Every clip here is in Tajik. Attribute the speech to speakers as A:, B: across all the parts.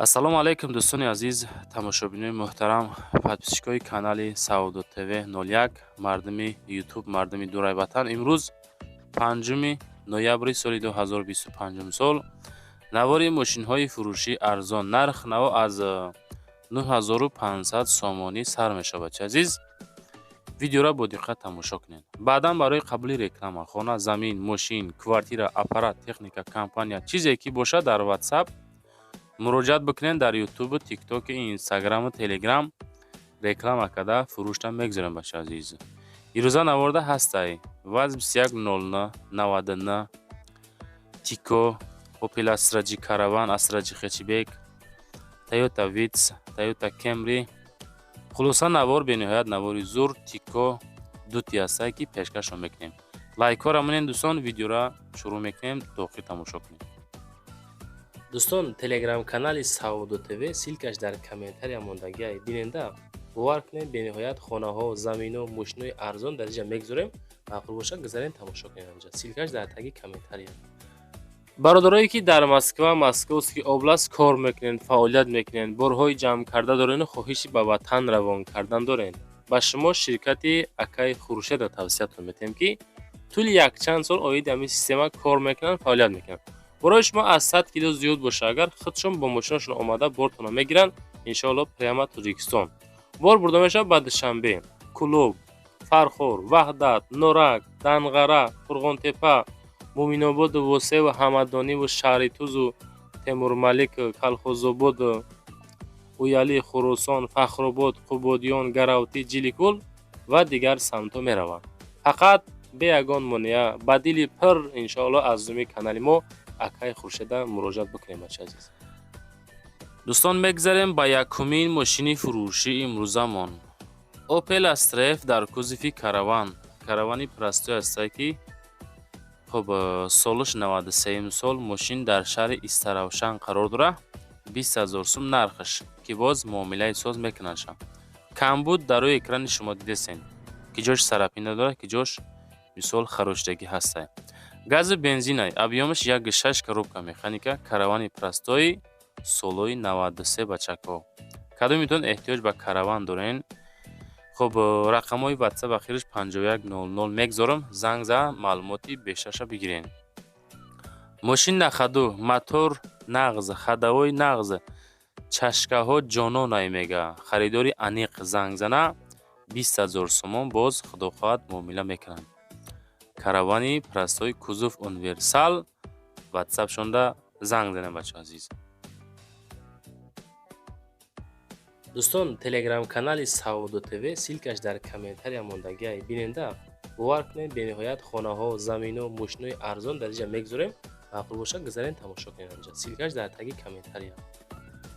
A: Ассалому алайкум, дӯстони азиз, тамошобинони муҳтарам, подписчикои канали Саодат ТВ 01, мардуми Ютуб, мардуми дурай ватан. Имрӯз 5 ноябри соли 2025 сол навори мошинҳои фурӯшӣ арзон, нарх наво аз 9500 сомонӣ сар мешавад. Чи азиз, видеоро бо диққат тамошо кунед. Баъдан барои қабули реклама, хона, замин, мошин, квартира, аппарат, техника, компания, чизе ки бошад, дар Ватсап муроҷиат бикунед. Дар Ютубу, Тиктоку, Инстаграму, Телеграм реклама карда фурӯшта мегузорем. Бача азиз, ирӯза наворда ҳастай ВАЗ 210999, Тико, Опел Астра Ҷи Караван, Астра Ҷи хэтчбек, Тойота Витс, Тойота Кемри. Хулоса, навор бениҳоят навори зур, Тико дути ҳастай, ки пешкашро мекунем. Лайкҳоро монед, дӯстон, видеоро шурӯъ мекунем, то охир тамошо кунем.
B: Дӯстон, телеграм-канали Савдо ТВ, ссылкаш дар комментария мондагиай, биненда. Бовар кунед, бениҳоят хонаҳо, замино, мошинои арзон дар инҷа мегузорем. Маъқул бошад, гузарен, тамошо кунед анҷа, ссылкаш дар таги комментария.
A: Бародарое ки дар Москва, Московский область кор мекунед, фаъолият мекунед, борҳои ҷамъ карда дорену хоҳиши ба ватан равон кардан доред, ба шумо ширкати акаи Хуршедро тавсиятон метиҳем, ки тӯли якчанд сол оиди ҳамин система кор мекунанд, фаъолият мекунанд. Борои шумо аз 100 кило зиёд боша агар, худшон бо мошинашон омада бортонро мегиранд. Иншоалло, прямо Тоҷикистон бор бурда мешавад, ба Душанбе, Кӯлоб, Фархор, Ваҳдат, Норак, Данғара, Қурғонтепа, Муъминободу Восеву Ҳамадониву Шаҳритузу Темурмалик, Калхозободу Уяли, Хуросон, Фахробод, Қубодиён, Гаравтӣ, Ҷиликул ва дигар самтҳо мераванд. Фақат бе ягон монеа, ба дили пир, иншоалло, аз номи канали мо акаи Хуршеда муроҷиат бикунем, бача азиз. Дӯстон, мегзарем ба якумин мошини фурӯшии имрӯзамон. Опел Астра Ф дар кузови Караван, Каравани простой ҳастае, ки хуб, солаш 93 сол, мошин дар шаҳри Истаравшан қарор дорад. 20 000 сум нархаш, ки боз муомилаи соз мекунандша. Камбуд дар рӯи экрани шумо дидесен, ки ҷош царапина дорад, ки ҷош мисол харошидагӣ ҳастай. Газу бензинай, объёмаш 1,6, коробка механика, Каравани простой солҳои 93. Бачако, кадомитон эҳтиёҷ ба Караван дорен? Хуб, рақамҳои Ватсап ахираш 5100 мегзорам, занг за, маълумоти бештарша бигирен. Мошин на ходу, мотор нағз, ходовой нағз, чашкаҳо ҷононай мега. Харидори аниқ занг зана, 20 000 сомон, боз худо хоҳад, муомила мекунанд. Каравани простой, кузов универсал. Ватсапшонда занг занем, бачаҳо азиз.
B: Дӯстон, телеграм-канали Савдо ТВ, ссылкаш дар комментария мондагиай, биненда. Бовар кунед, бениҳоят хонаҳо, замино, мошинои арзон дар инҷа мегузорем. Маъқул бошад, гузарен, тамошо кунед анҷа, ссылкаш дар таги комментария.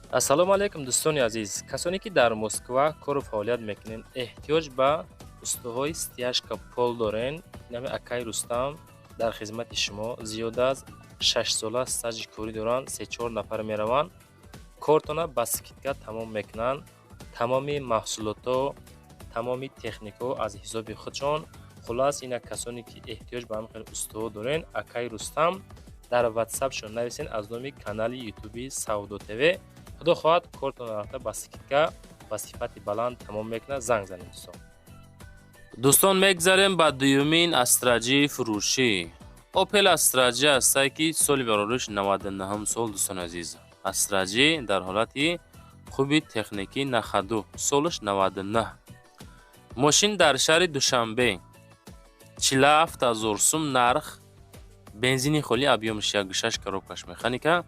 B: Ассалому алайкум, дӯстони азиз, касоне ки дар Москва кору фаъолият мекунед, эҳтиёҷ ба устоҳои стяжка пол дорен, нами акаи Рустам дар хизмати шумо. Зиёда аз 6 сола стажи корӣ доранд. Се-чор нафар мераванд, кортона ба скидка тамом мекунанд. Тамоми маҳсулотҳо, тамоми техникаҳо аз ҳисоби худшон. Хулас, ина касоне ки эҳтиёҷ ба ҳамин хел устоҳо дорен, акаи Рустам дар Ватсапшон нависен аз номи канали Ютуби Савдо ТВ. Худо хоҳад, кортона рафта ба скидка, ба сифати баланд тамом мекунад. Занг занед, дӯстон.
A: Дӯстон, мегзарем ба дуюмин Астра Ҷи фурӯшӣ. Опел Астра Ҷи ҳастае, ки соли барориш 99 сол. Дӯстони азиз, Астра Ҷи дар ҳолати хуби техникӣ, на ходу, солаш 99, мошин дар шаҳри Душанбе, 47 000 сум нарх, бензини холӣ, объёмаш 1,6, коробкаш механика.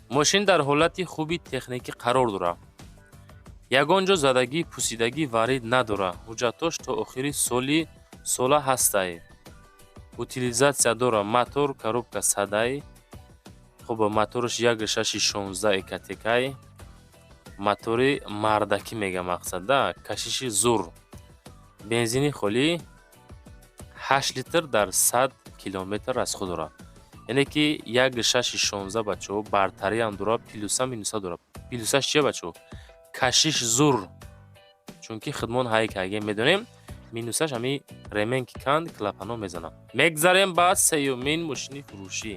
A: Мошин дар ҳолати хуби техникӣ қарор дорад, ягон ҷо задагӣ, пусидагӣ варид надорад, ҳуҷҷатҳош то охири соли сола ҳастай, утилизация дорад. Мотор коробка садай. Хуб, мотораш 1,6 16 Ecotec ай, мотори мардакӣ мега, мақсад да кашиши зур. Бензини холӣ, 8 литр дар 100 километр расход дорад. Яъне ки 1,6 16, бачаҳо, бартариам дорад, плюса, минуса дорад. Плюсаш чия, бачаҳо? Кашиш зур, чунки худмон ҳайкаге медонем. Минусаш ҳами ремень ки канд, клапано мезанад. Мегзарем ба сеюмин мошини фурӯшӣ.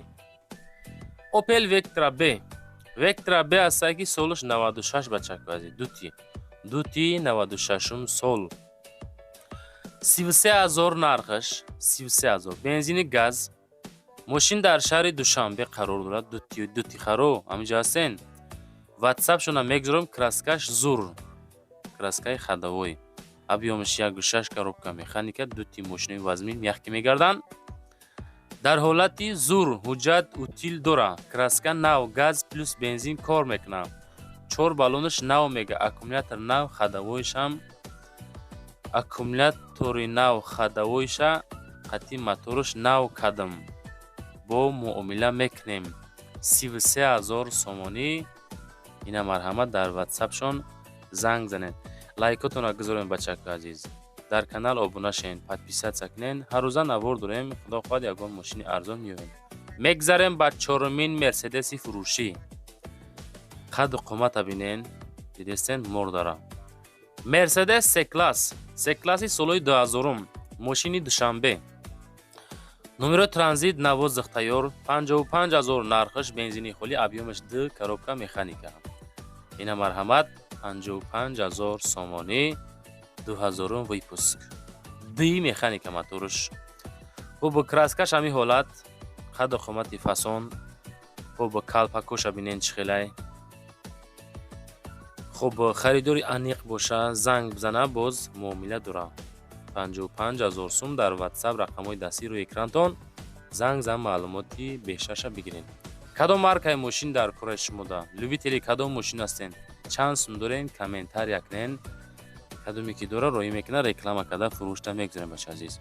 A: Опел Вектра Б. Вектра Б ҳастае, ки солаш 96, бачако азиз, дути дути 96-ум сол, 33 000 нархаш, 33 000, бензини, газ. Мошин дар шаҳри Душанбе қарор дорад. Дути дути харо ҳаминҷо ҳастен, ватсапшона мегузорам. Краскаш зур, краскаи ходовой, объёмаш 1,6, коробка механика. Дути мошинои вазмин мягкий мегарданд, дар ҳолати зур, ҳуҷҷат, утил дора, краска нав, газ плюс бензин кор мекунад, чор баллонаш нав мега, аккумулятор нав, ходовойшам аккумулятори нав, ходовойша қати мотораш нав кадам, бо муомила мекунем. 33 000 сомонӣ. Ина марҳамат, дар ватсапшон занг занед. Лайкотонро гузорем, бачако азиз, дар канал обуна шавед, подписаться кунед. Ҳаррӯза навор дорем, худо хоҳад, ягон мошини арзон меёбем. Мегзарем ба чорумин мерседеси фурӯшӣ. Қадду қомата бинен, дидестен, мордара. Мерседес С-класс, С-класси солҳои 2000-ум, мошини Душанбе, номеро транзит на воздух тайёр, 55 000 нархаш, бензини холӣ, объёмаш д, коробка механика. Ина марҳамат, 55 000 сомонӣ, 2000-ум выпуск, ди механика моторш. Хуб, краскаш ҳамин ҳолат, қадду қомати фасон. Хуб, калпакоша бинен, чӣ хелай. Хуб, харидори аниқ боша, занг бизана, боз муомила дора. 55 000 сум. Дар ватсап рақамҳои дастӣ рӯи экрантон, занг зан, маълумоти бештарша бигиред. Кадом маркаи мошин дар кораи шумода, любители кадом мошин ҳастен, чанд сум дорен, комментария кунен. Кадоме ки дора, роҳӣ мекунад, реклама карда, фурӯшта мегузорем, бача азиз.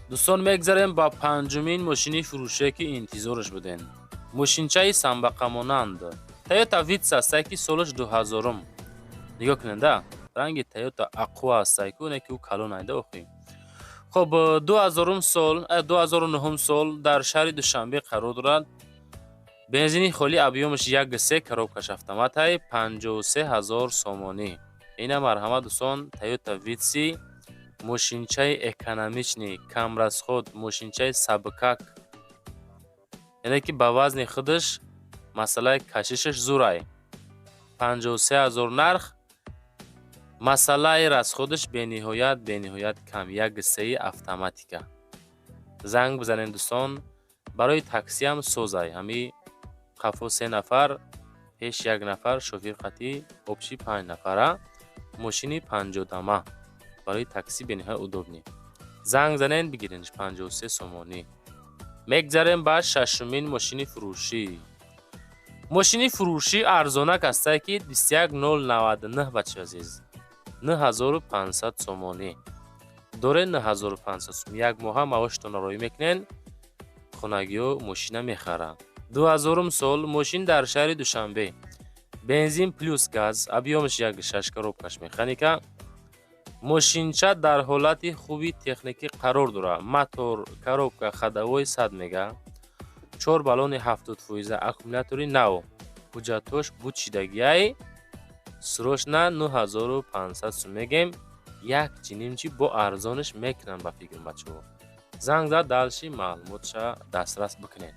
A: Дӯстон, мегзарем ба панҷумин мошини фурӯшие, ки интизораш будем. Мошинчаи самбақамонанд Тойота Витс ҳастае, ки солаш 2000-ум. Нигоҳ кунед, ранги Тойота Ақва ҳастае ку, не ки ӯ калон айда охи. Хуб, 2000-ум сол, 2009-ум сол, дар шаҳри Душанбе қарор дорад, бензини холӣ, объёмаш 1,3, коробкаш автоматай, 53 000 сомонӣ. Ина марҳамат, дӯстон, Тойота Витси, мошинчаи экономичный, камрасход, мошинчаи сабукак, яъне ки ба вазни худаш масъалаи кашишаш зурай. 53 000 нарх, масъалаи расходаш бениҳоят, бениҳоят кам, 1,3 автоматика. Занг бизанед, дӯстон. Барои таксиам созай, ҳами қафо се нафар, пеш як нафар, шофир қатӣ, общий панҷ нафара. Мошини панҷодама, барои такси бениҳоят удобный. Занг занед, бигиренш, 53 сомонӣ. Мегзарем ба шашумин мошини фурӯшӣ. Мошини фурӯшӣ арзонак ҳастае, ки 21099, бачи азиз, 9500 сомонӣ доред. 9500 сум як моҳа маоштонро роҳӣ мекунед, хонагиҳо мошина мехаранд. 2000-ум сол, мошин дар шаҳри Душанбе, бензин плюс газ, объёмаш 1,6, коробкаш механика. Мошинча дар ҳолати хуби техникӣ қарор дорад, мотор, коробка, ходовой сад мега, чор баллони 70%, аккумулятори нав, ҳуҷҷатҳош бучидагиай. Срочно 9500 сум мегем, як чинимчи бо арзонаш мекунанд, ба фикрам, бачаҳо. Занг зад, дальше маълумотша дастрас бикунед.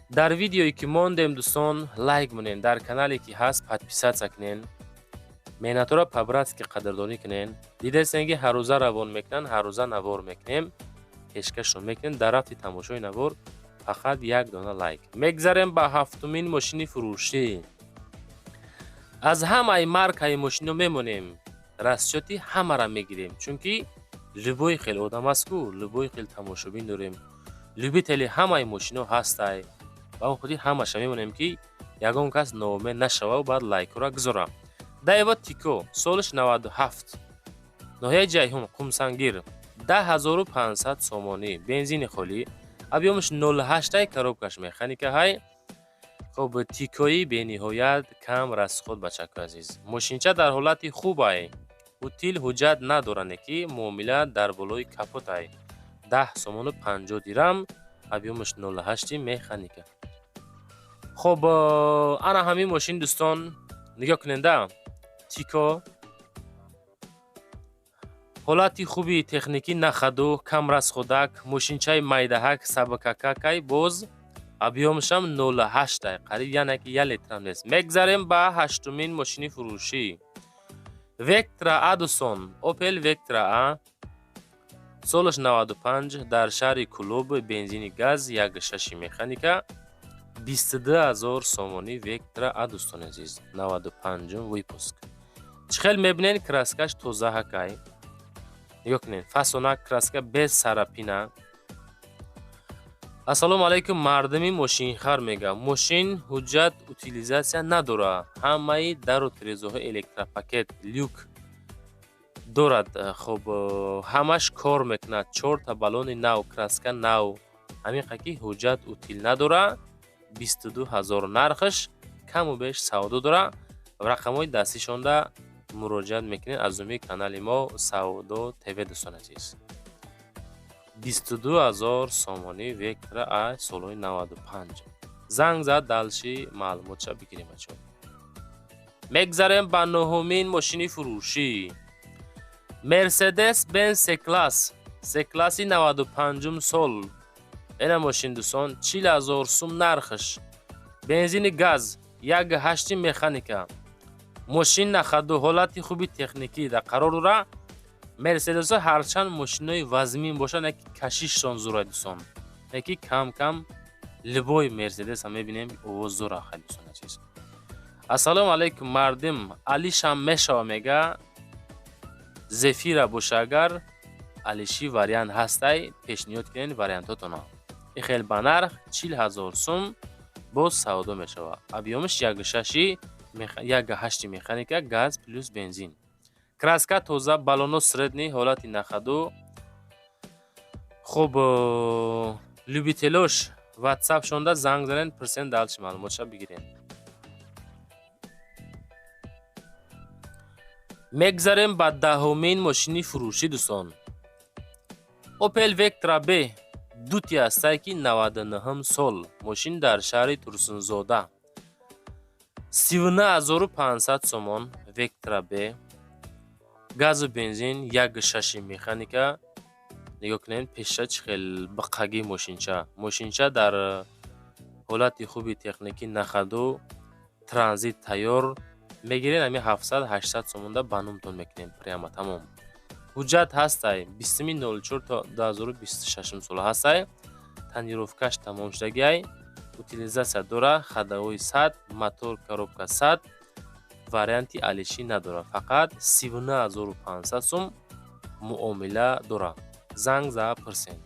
A: Дар видеое ки мондем, дӯстон, лайк монед, дар канале ки ҳаст, подписаться кунед, меҳнатҳоро по-братски қадрдонӣ кунед. Дидастем, ки ҳаррӯза равон мекунанд, ҳаррӯза навор мекунем, пешкашро мекунем. Дар рафти тамошои навор фақат як дона лайк. Мегзарем ба ҳафтумин мошини фурӯшӣ. Аз ҳамаи маркаи мошино мемонем, расчёти ҳамаро мегирем, чунки любой хел одам аст ку, любой хел тамошобин дорем, любители ҳамаи мошино ҳастай. Ба он хотир ҳамаша мемонем, ки ягон кас ноумед нашававу баъд лайкҳоро гузорам. Даева Тико, солаш 97, ноҳияи Ҷайҳун, Қумсангир, 10 500 сомонӣ, бензини холӣ, объёмаш 0,8, коробкаш механика ҳай. Хуб, Тикои бениҳоят кам расход, бачако азиз. Мошинча дар ҳолати хубай, утил, ҳуҷҷат надоране, ки муомила дар болои капотай. 10 сомону 50 дирам, объёмаш 0,8, механика. Хуб, ана ҳамин мошин, дӯстон, нигоҳ куненда, Тико. Ҳолати хуби техникӣ, на ходу, кам расходак, мошинчаи майдаҳак, сабакакакай. Боз объём шам 0,8, қариб яъне ки 1 литрам нест. Мегзарем ба ҳаштумин мошини фурӯшӣ. Вектра А, дӯстон, Опел Вектра А, солаш 95, дар шаҳри Кӯлоб, бензини газ, 1,6 механика, 22 ҳазор сомонӣ. Вектра А, дӯстони азиз, 95-ум выпуск. Чӣ хел мебинед, краска ш тоза ҳакай. Нигоҳ кунед, фасонак, краска без царапина. Ассалому алайкум, мардуми мошинхар, мега. Мошин ҳуҷҷат, утилизация надорад, ҳамаи дару тирезаҳои электропакет, люк дорад. Хуб, ҳамаш кор мекунад, чорта баллони нав, краска нав. Ҳамин ки ҳуҷҷат, утил надорад, 22 ҳазор нархаш, каму беш савдо дорад. Рақамҳои дастишонда муроҷиат мекунед аз рӯи канали мо Савдо ТВ. Дӯстони азиз, 22 ҳазор сомонӣ, Вектра А, солҳои 95. Занг зад, дальше маълумотша бигирем, бачаҳо. Мегзарем ба нуҳумин мошини фурӯшӣ. Мерседес Бенз С-класс, С-класси 95-ум сол. Ина мошин, дӯстон, 40 ҳазор сум нархаш, бензини газ, 1,8 механика. Мошин на ходу, ҳолати хуби техникӣ дар қарор дорад. Мерседесҳо ҳарчанд мошинои вазмин бошанд, яки кашишшон зӯра, дӯстон, яки кам кам любой Мерседесам мебинем, овоз зӯра. Хай, дӯстони азиз, ассалому алайкум, мардим, алишам мешава, мега. Зефира боша, агар алиши вариант ҳастай, пешниҳод кунед вариантотона. И хел ба нарх 40 ҳазор сум боз савдо мешавад. Объём аш якшаши, 1,8 механика, газ плюс бензин, краска тоза, баллоно средний, ҳолати на ходу. Хуб, любитель ош ватсапшонда занг занед, пурсен, дальше маълумотша бигиред. Мегзарем ба даҳумин мошини фурӯшӣ, дӯстон. Опел Вектра Б дути ҳастае, ки 99-ҳум сол, мошин дар шаҳри Турсунзода, 39 500 сомон. Вектра Б, газу бензин, 1,6 механика. Нигоҳ кунед, пеша чӣ хел биққагӣ мошинча. Мошинча дар ҳолати хуби техникӣ, на ходу, транзит тайёр. Мегиред, ҳамин 700-800 сомонда ба номтон мекунем, прямо тамом. Ҳуҷҷат ҳастай, 20-04 то 2026 сола ҳастай. Тонировка ш тамом шудагиай, утилизация дора, ходовой 100, мотор, коробка 100, варианти алишӣ надорад. Фақат 39 500 сум муомила дорад. Занг за пурсен.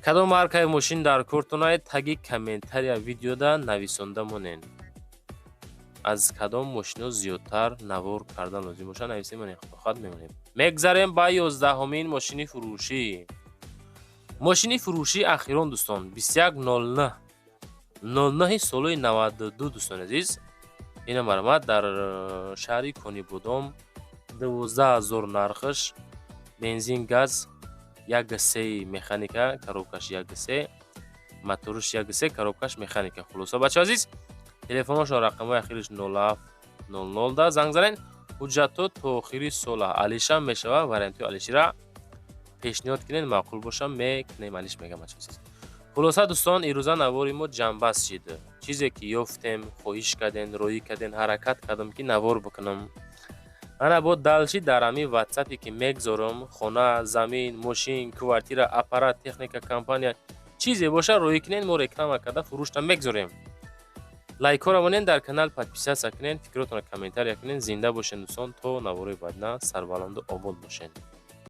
A: Кадом маркаи мошин дар кортонай, таги комментария видеода нависонда монед. Аз кадом мошино зиёдтар навор кардан лозим бошад, нависем монед, худохоҳад, мемонем. Мегзарем ба 11-умин мошини фурӯшӣ. Мошини фурӯшии ахирон, дӯстон, 2109 09 соли 92. Дӯстони азиз, ина марҳамат, дар шаҳри Конибодом, 12 000 нархаш, бензин газ, 1,3 механика, коробка ш 1,3, моторш 1,3, коробка ш механика. Хулоса, бачаҳо азиз, телефоношон рақамҳои ахириш 0700 да занг занед. Ҳуҷҷатҳо то охири сола алишам мешавад. Вариантҳои алишира пешниҳод кунед, маъқул бошам, мекунем алиш, мегам, бачаҳо азиз. Хулоса, дӯстон, ирӯза навори мо ҷамъбаст шид. Чизе ки ёфтем, хоҳиш кардем, роӣ кардем, ҳаракат кардам, ки навор бикунам. Ана бо дальше дар ҳамин ватсапе ки мегзорам, хона, замин, мошин, квартира, аппарат, техника, компания, чизе боша, роӣ кунед, мо реклама карда фурӯшта мегзорем. Лайкҳоро монед, дар канал подписаться кунед, фикротонро комментария кунед. Зинда бошед, дӯстон, то наворои баъдина, сарбаланду обод бошед.